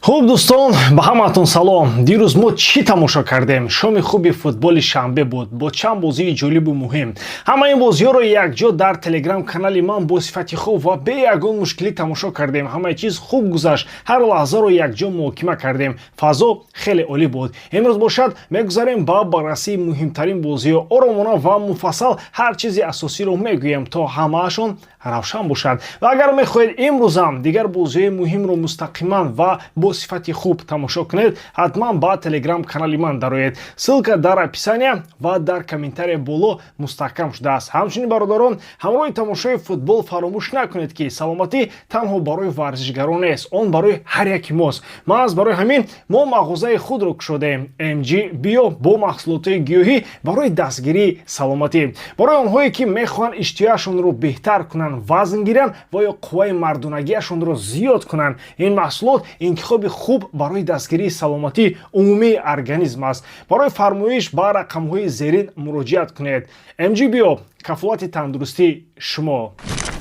Хуб, дӯстон, ба ҳамаатон салом. Дирӯз мо чӣ тамошо кардем? Шоми хуби футболи шанбе буд бо чанд бозии ҷолибу муҳим. Ҳама ин бозиҳоро якҷо дар Телеграм канали ман бо сифати хуб ва бе ягон мушкилӣ тамошо кардем. Ҳамаи чиз хуб гузашт, ҳар лаҳзаро якҷо муҳокима кардем, фазо хеле олӣ буд. Имрӯз бошад, мегузарем ба баррасии муҳимтарин бозиҳо. Оромона ва муфассал ҳар чизи асосиро мегӯем, то ҳамаашон равшан бошад. Ва агар мехоҳед имрӯзам дигар бозиҳои муҳимро мустақиман ва бо сифати хуб тамошо кунед, ҳатман ба Телеграм канали ман дароед. Ссылка дар описания ва дар комментария боло мустаҳкам шудааст. Ҳамчунин, бародарон, ҳамроҳи тамошои футбол фаромӯш накунед, ки саломатӣ танҳо барои варзишгарон нест, он барои ҳар яки мост. Маҳз барои ҳамин мо мағозаи худро кушодаем, MG Bio, бо маҳсулотҳои гиёҳӣ барои дастгирии саломатӣ. Барои онҳое, ки мехоҳанд иштиҳояшонро беҳтар кунанд, вазн гиранд ва ё қувваи мардонагиашонро зиёд кунанд, ин маҳсулот интихоби хуб барои дастгирии саломатии умумии организм аст. Барои фармоиш ба рақамҳои зерин муроҷиат кунед. MG Bio — кафолати тандурустии шумо.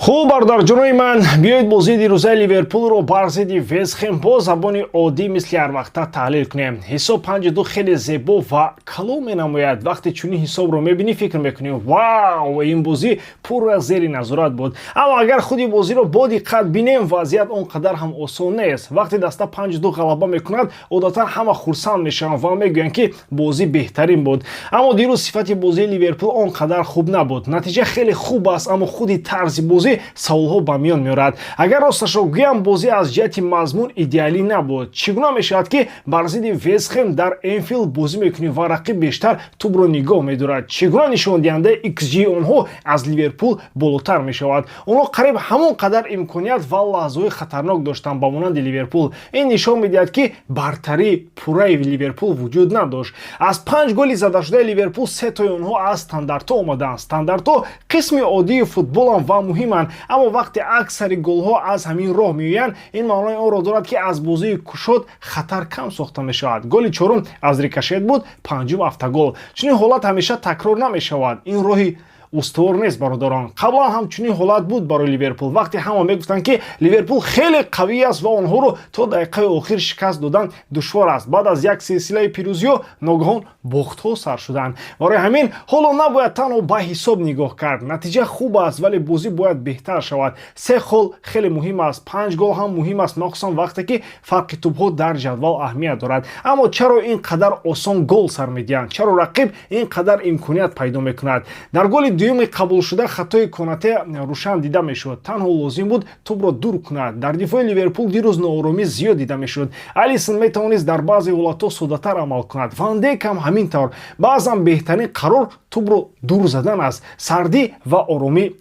Хуб, бародарҷонои ман, биёед, бозии дирӯзаи Ливерпулро бар зидди Вестхем бо забони оддӣ, мисли ҳарвақта, таҳлил кунем. Ҳисоб 5-2 хеле зебо ва калом менамояд. Вақте чунин ҳисобро мебинӣ, фикр мекунӣ: «Вау, ин бозӣ пурра зери назорат буд». Аммо агар худи бозиро бо диққат бинем, вазъият он қадар ҳам осон нест. Вақте даста 5-2 ғалаба мекунад, одатан ҳама хурсанд мешаванд ва мегӯянд, ки бозӣ беҳтарин буд. Аммо дирӯз сифати бозии Ливерпул он қадар хуб набуд. Натиҷа хеле хуб аст, аммо худи тарзи бозӣ саволҳо ба миён меорад. Агар росташро гӯям, бозӣ аз ҷиҳати мазмун идеалӣ набуд. Чӣ гуна мешавад, ки бар зидди Вестхем дар Энфилд бозӣ мекунӣ ва рақиб бештар тӯбро нигоҳ медорад? Чӣ гуна нишондиҳандаи xG онҳо аз Ливерпул болотар мешавад? Онҳо қариб ҳамон қадар имконият ва лаҳзаҳои хатарнок доштанд, ба монанди Ливерпул. Ин нишон медиҳад, ки бартарии пурраи Ливерпул вуҷуд надошт. Аз панҷ голи задашудаи Ливерпул сетои онҳо аз стандартҳо омадаанд. Стандартҳо қисми оддии футболанд ва муҳиманд, аммо вақте аксари голҳо аз ҳамин роҳ меоянд, ин маънои онро дорад, ки аз бозии кушод хатар кам сохта мешавад. Голи чорум аз рикошет буд, панҷум автогол. Чунин ҳолат ҳамеша такрор намешавад. Ин роҳи устувор нест, бародарон. Қаблан ҳам чунин ҳолат буд барои Ливерпул, вақте ҳама мегуфтанд, ки Ливерпул хеле қавӣ аст ва онҳоро то дақиқаи охир шикаст додан душвор аст. Баъд аз як силсилаи пирӯзиҳо ногаҳон бохтҳо сар шуданд. Барои ҳамин ҳоло набояд танҳо ба ҳисоб нигоҳ кард. Натиҷа хуб аст, вале бозӣ бояд беҳтар шавад. Се хол хеле муҳим аст, панҷ гол ҳам муҳим аст, махсусан вақте ки фарқи тӯбҳо дар ҷадвал аҳамият дорад. Аммо чаро ин қадар осон гол сар медиҳанд? Чаро рақиб ин қадар имконият пайдо мекунад? Дар голи дуюми қабулшуда хатои Конате рӯшан дида мешуд. Танҳо лозим буд тӯбро дур кунад. Дар дифои Ливерпул дирӯз нооромӣ зиёд дида мешуд. Алисон метавонист дар баъзе ҳолатҳо соддатар амал кунад, Ван Дейк ҳам ҳамин тавр. Баъзан беҳтарин қарор тӯбро дур задан аст. Сардӣ ва оромӣ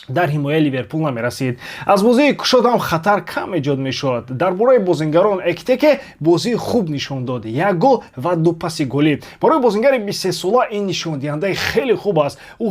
дар ҳимояи Ливерпул намерасид. Аз бозии кушод ҳам хатар кам эҷод мешуд. Дар бораи бозингарон, Экитеке бозии хуб нишон дод: як гол ва ду паси голӣ. Барои бозингари 23-сола ин нишондиҳандаи хеле хуб аст. Ӯ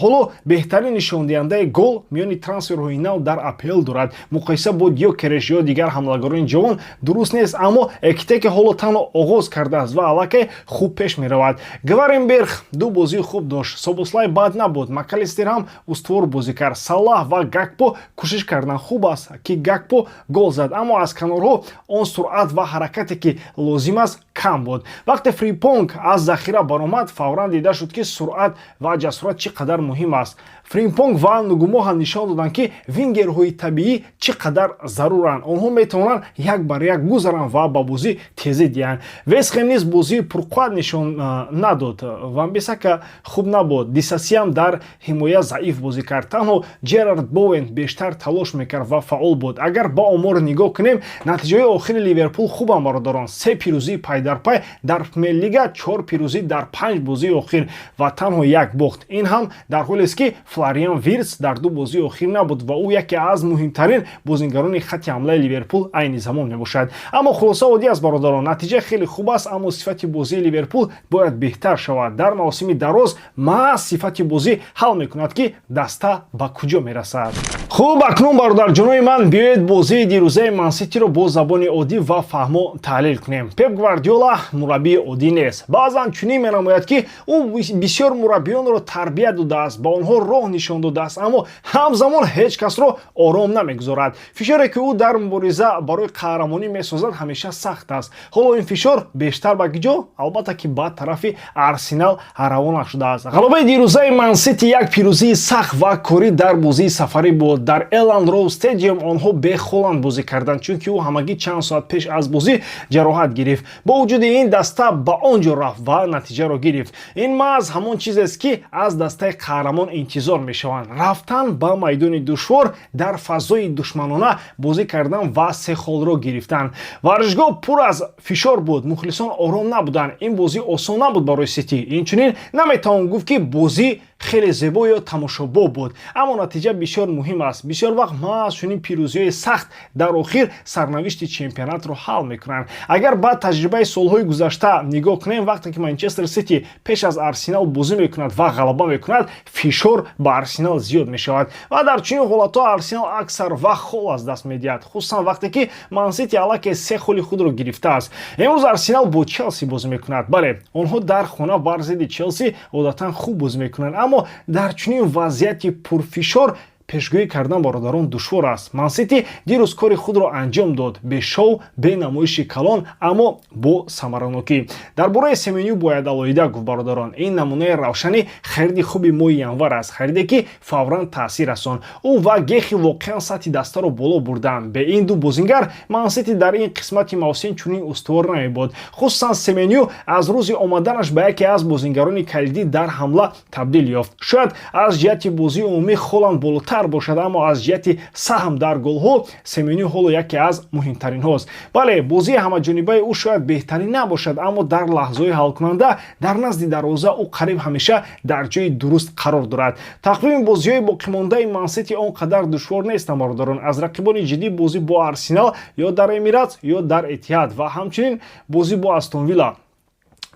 ҳоло беҳтарин нишондиҳандаи гол миёни трансферҳои нав дар АПЛ дорад. Муқоиса бо Гёкереш ё дигар ҳамлагарони ҷавон дуруст нест, аммо Экитеке ҳоло танҳо оғоз кардааст ва аллакай хуб пеш меравад. Гравенберх ду бозии хуб дошт. Собослай бад набуд. Макалистер ҳам устувор бозӣ кард. Салаҳ ва Гакпо кӯшиш карданд. Хуб аст, ки Гакпо гол зад, аммо аз канорҳо он суръат ва ҳаракате, ки лозим аст, кам буд. Вақте Фримпонг аз захира баромад, фавран дида шуд, ки суръат ва ҷасорат чӣ қадар муҳим аст. Фримпонг ва Нгумоҳа нишон доданд, ки вингерҳои табиӣ чӣ қадар заруранд. Онҳо метавонанд як бар як гузаранд ва ба бозӣ тезӣ диҳанд. Вестхем низ бозии пурқувват нишон надод. Ван-Бисака хуб набуд, Дисасиам дар ҳимоя заиф бозӣ кард. Танҳо Ҷерард Боуэн бештар талош мекард ва фаъол буд. Агар ба омор нигоҳ кунем, натиҷаҳои охири Ливерпул хубанд, бародарон: се пирӯзии пайдарпай дар Премер-лига, чор пирӯзӣ дар панҷ бозии охир ва танҳо як бохт. Ин ҳам дар ҳолест, ки Флориан Виртс дар ду бозии охир набуд ва ӯ яке аз муҳимтарин бозингарони хатти ҳамлаи Ливерпул айни замон мебошад. Аммо хулоса оддӣ аст, бародарон: натиҷа хеле хуб аст, аммо сифати бозии Ливерпул бояд беҳтар шавад. Дар мавсими дароз маҳз сифати бозӣ ҳал мекунад, ки даста ба куҷо мерасад. Хуб, акнун, бародарҷонои ман, биёед бозии дирӯзаи Манситиро бо забони оддӣ ва фаҳмо таҳлил кунем. Пеп Гвардиола мураббии оддӣ нест. Баъзан чунин менамояд, ки ӯ бисёр мураббиёнро тарбия додааст, ба онҳо роҳ нишон додааст, аммо ҳамзамон ҳеҷ касро ором намегузорад. Фишоре, ки ӯ дар мубориза барои қаҳрамонӣ месозад, ҳамеша сахт аст. Ҳоло ин фишор бештар ба киҷо? Албатта, ки ба тарафи Арсенал равона шудааст. Ғалабаи дирӯзаи Мансити як пирӯзии сахт ва корӣ дар бозии сафарӣ буд. Дар Эланд Роуд Стадиум онҳо бе Холанд бозӣ карданд, чунки ӯ ҳамагӣ чанд соат пеш аз бозӣ ҷароҳат гирифт. Бо вуҷуди ин, даста ба он ҷо рафт ва натиҷаро гирифт. Ин маҳз ҳамон чизест, ки аз дастаи қаҳрамон интизор мешаванд: рафтан ба майдони душвор, дар фазои душманона бозӣ кардан ва се холро гирифтан. Варзишгоҳ пур аз фишор буд, мухлисон ором набуданд. Ин бозӣ осон набуд барои Сити. Инчунин наметавон гуфт, ки бозӣ хеле зебо ё тамошобоб буд, аммо натиҷа бисёр муҳим аст. Бисёр вақт маҳз чунин пирӯзиҳои сахт дар охир сарнавишти чемпионатро ҳал мекунанд. Агар ба таҷрибаи солҳои гузашта нигоҳ кунем, вақте ки Манчестер Сити пеш аз Арсенал бозӣ мекунад ва ғалаба мекунад, фишор ба Арсенал зиёд мешавад ва дар чунин ҳолатҳо Арсенал аксар вақт хол аз даст медиҳад, хусусан вақте ки Мансити аллакай се холи худро гирифтааст. Имрӯз Арсенал бо Челси бозӣ мекунад. Бале, онҳо дар хона бар зидди Челси одатан хуб бозӣ мекунанд, аммо дар чунин вазъияти пурфишор пешгӯӣ кардан, бародарон, душвор аст. Мансити дирӯз кори худро анҷом дод: бе шоу, бе намоиши калон, аммо бо самаранокӣ. Дар бораи Семеню бояд алоҳида гуфт, бародарон. Ин намунаи равшани хариди хуби моҳи январ аст, хариде, ки фавран таъсир расонд. Ӯ ва Гехи воқеан сатҳи дастаро боло бурданд. Бе ин ду бозингар Мансити дар ин қисмати мавсим чунин устувор намебуд. Хусусан Семеню аз рӯзи омаданаш ба яке аз бозингарони калидӣ дар ҳамла табдил ёфт. Шояд аз ҷиҳати бозии умумӣ Холанд болотар бошад, аммо аз ҷиҳати саҳм дар голҳо Семеню ҳоло яке аз муҳимтаринҳост. Бале, бозии ҳамаҷонибаи ӯ шояд беҳтарин набошад, аммо дар лаҳзаҳои ҳалкунанда дар назди дарвоза ӯ қариб ҳамеша дар ҷои дуруст қарор дорад. Тақвими бозиҳои боқимондаи Мансити он қадар душвор нестанд, бародарон. Аз рақибони ҷиддӣ бозӣ бо Арсенал ё дар Эмиратс, ё дар Этиҳад ва ҳамчунин бозӣ бо Астон Вилла.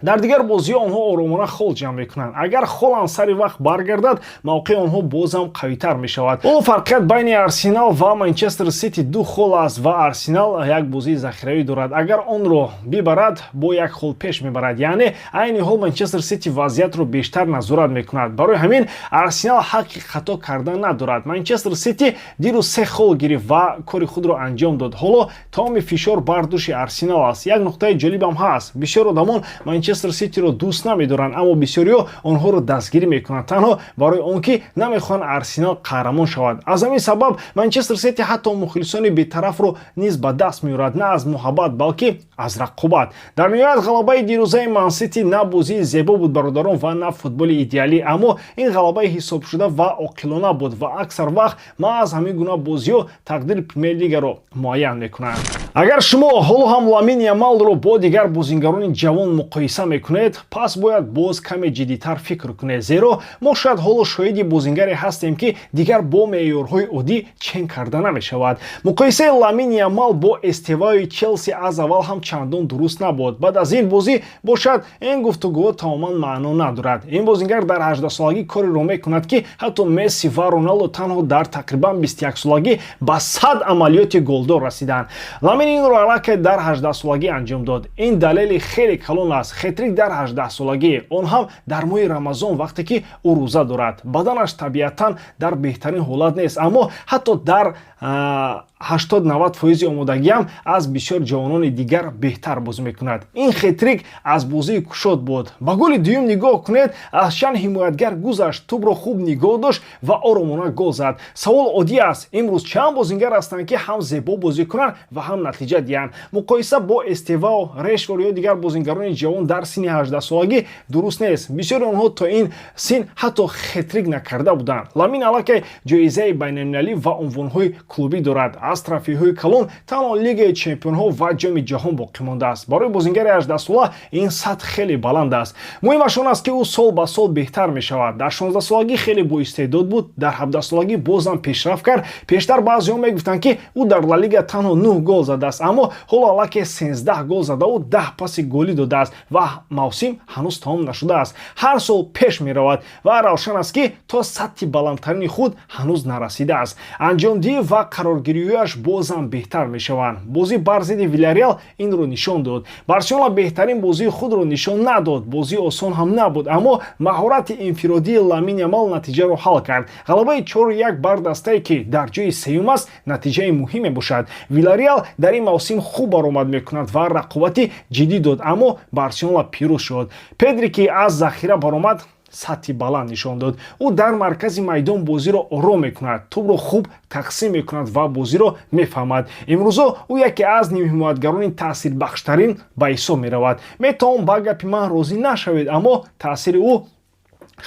Дар дигар бозиҳо онҳо оромона хол ҷамъ мекунанд. Агар Холанд сари вақт баргардад, мавқеи онҳо бозам қавитар мешавад. Ҳоло фарқият байни Арсенал ва Манчестер Сити ду хол аст ва Арсенал як бозии захиравӣ дорад. Агар онро бибарад, бо як хол пеш мебарад, яъне айни ҳол Манчестер Сити вазъиятро бештар назорат мекунад. Барои ҳамин Арсенал ҳаққи хато кардан надорад. Манчестер Сити дирӯз се хол гирифт ва кори худро анҷом дод. Ҳоло тамоми фишор бар дӯши Арсенал аст. Як нуқтаи ҷолибам ҳаст: бисёр одамон Манчестер Ситиро дӯст намедоранд, аммо бисёриҳо онҳоро дастгирӣ мекунанд танҳо барои он ки намехоҳанд Арсенал қаҳрамон шавад. Аз ҳамин сабаб Манчестер Сити ҳатто мухлисони бетарафро низ ба даст меорад, на аз муҳаббат, балки аз рақобат. Дар ниҳоят, ғалабаи дирӯзаи Мансити на бозии зебо буд, бародарон, ва на футболи идеалӣ, аммо ин ғалабаи ҳисобшуда ва оқилона буд ва аксар вақт маҳз ҳамин гуна бозиҳо тақдири Премер-лигаро муайян мекунанд. Агар шумо ҳоло ҳам Ламин Ямалро бо дигар бозингарони ҷавон муқоиса мекунед, пас бояд боз каме ҷиддитар фикр кунед, зеро мо шояд ҳоло шоҳиди бозингаре ҳастем, ки дигар бо меъёрҳои оддӣ чен карда намешавад. Муқоисаи Ламин Ямал бо Эстеваои Челси аз аввал ҳам чандон дуруст набуд. Баъд аз ин бозӣ бошад, ин гуфтугӯҳо тамоман маъно надорад. Ин бозингар дар 18-солагӣ кореро мекунад, ки ҳатто Месси ва Роналдо танҳо дар тақрибан 21-солагӣ ба 100 амалиёти голдор расиданд. Ламин инро аллакай дар 18-солагӣ анҷом дод. Ин далели хеле калон аст. Хетрик дар 18-солагӣ, он ҳам дар моҳи Рамазон, вақте ки ӯ рӯза дорад. Баданаш табиатан дар беҳтарин ҳолат нест, аммо ҳатто дар 80-90 фоизи омодагиам аз бисёр ҷавонони дигар беҳтар бозӣ мекунад. Ин хетрик аз бозии кушод буд. Ба голи дуюм нигоҳ кунед: аз чанд ҳимоятгар гузашт, тӯбро хуб нигоҳ дошт ва оромона гол зад. Савол оддӣ аст: имрӯз чанд бозингар ҳастанд, ки ҳам зебо бозӣ кунанд ва ҳам натиҷа диҳанд? Муқоиса бо Эстевао, Решфорд ё дигар бозингарони ҷавон дар синни 18-солагӣ дуруст нест. Бисёри онҳо то ин син ҳатто хетрик накарда буданд. Ламин аллакай ҷоизаи байналмилалӣ ва унвонҳои клубӣ дорад. Аз Аз трофейҳои калон танҳо Лигаи чемпионҳо ва Ҷоми ҷаҳон боқӣ мондааст. Барои бозингари 18-сола ин сатҳ хеле баланд аст. Муҳимаш он аст, ки ӯ сол ба сол беҳтар мешавад. Дар 16-солагӣ хеле боистеъдод буд, дар 17-солагӣ бозам пешрафт кард. Пештар баъзеҳо мегуфтанд, ки ӯ дар Ла Лига танҳо 9 гол задааст, аммо ҳоло аллакай 13 гол задау 10 паси голӣ додааст ва мавсим ҳанӯз тамом нашудааст. Ҳар сол пеш меравад ва равшан аст, ки то сатҳи баландтарини худ ҳанӯз нарасидааст. Анҷомдиҳӣ ва қароргириҳояш бозам беҳтар мешаванд. Бозӣ бар зидди Вилареал инро нишон дод. Барселона беҳтарин бозии худро нишон надод, бозӣ осон ҳам набуд, аммо маҳорати инфиродии Ламин Ямал натиҷаро ҳал кард. Ғалабаи 4-1 бар дастае, ки дар ҷои сеюм аст, натиҷаи муҳим мебошад. Вилареал дар ин мавсим хуб баромад мекунад ва рақобати ҷиддӣ дод, аммо Барселона пирӯз шуд. Педри, ки аз захира баромад, сатҳи баланд нишон дод. Ӯ дар маркази майдон бозиро ором мекунад, тӯбро хуб тақсим мекунад ва бозиро мефаҳмад. Имрӯзо ӯ яке аз нимҳимоятгарони таъсирбахштарин ба ҳисоб меравад. Метавон ба гапи ман розӣ нашавед, аммо таъсири ӯ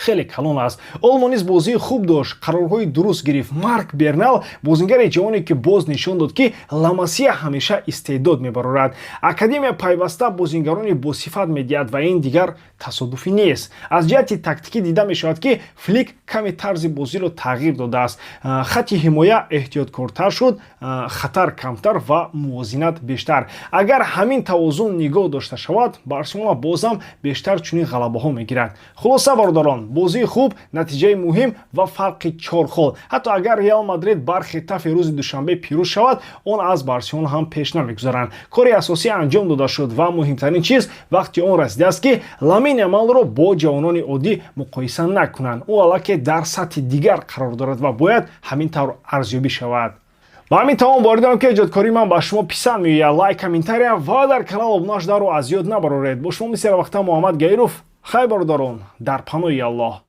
хеле калон аст. Олмо низ бозии хуб дошт, қарорҳои дуруст гирифт. Марк Бернал бозингари ҷавоне, ки боз нишон дод, ки Ламасия ҳамеша истеъдод мебарорад. Академия пайваста бозингарони босифат медиҳад ва ин дигар тасодуфӣ нест. Аз ҷиҳати тактикӣ дида мешавад, ки Флик каме тарзи бозиро тағйир додааст. Хати ҳимоя эҳтиёткортар шуд, хатар камтар ва мувозинат бештар. Агар ҳамин тавозун нигоҳ дошта шавад, Барселона бозам бештар чунин ғалабаҳо мегирад. Хулоса, бародарон, бозии хуб, натиҷаи муҳим ва фарқи чор хол. Ҳатто агар Реал Мадрид бар Хетафе рӯзи душанбе пирӯз шавад, он аз Барселона ҳам пеш намегузаранд. Кори асосӣ анҷом дода шуд ва муҳимтарин чиз, вақти он расидааст, ки Ламин Ямалро бо ҷавонони оддӣ муқоиса накунанд. Ӯ аллакай дар сатҳи дигар қарор дорад ва бояд ҳамин тавр арзёбӣ шавад. Ба ҳамин тамом. Боварӣ дорам, ки эҷодкории ман ба шумо писанд меояд. Лайк, комментария ва дар канал обуна шуданро аз ёд набароред. Бо шумо мисли вақта Муҳаммад Гаиров. Хайр, бародарон, дар паноҳи Аллоҳ.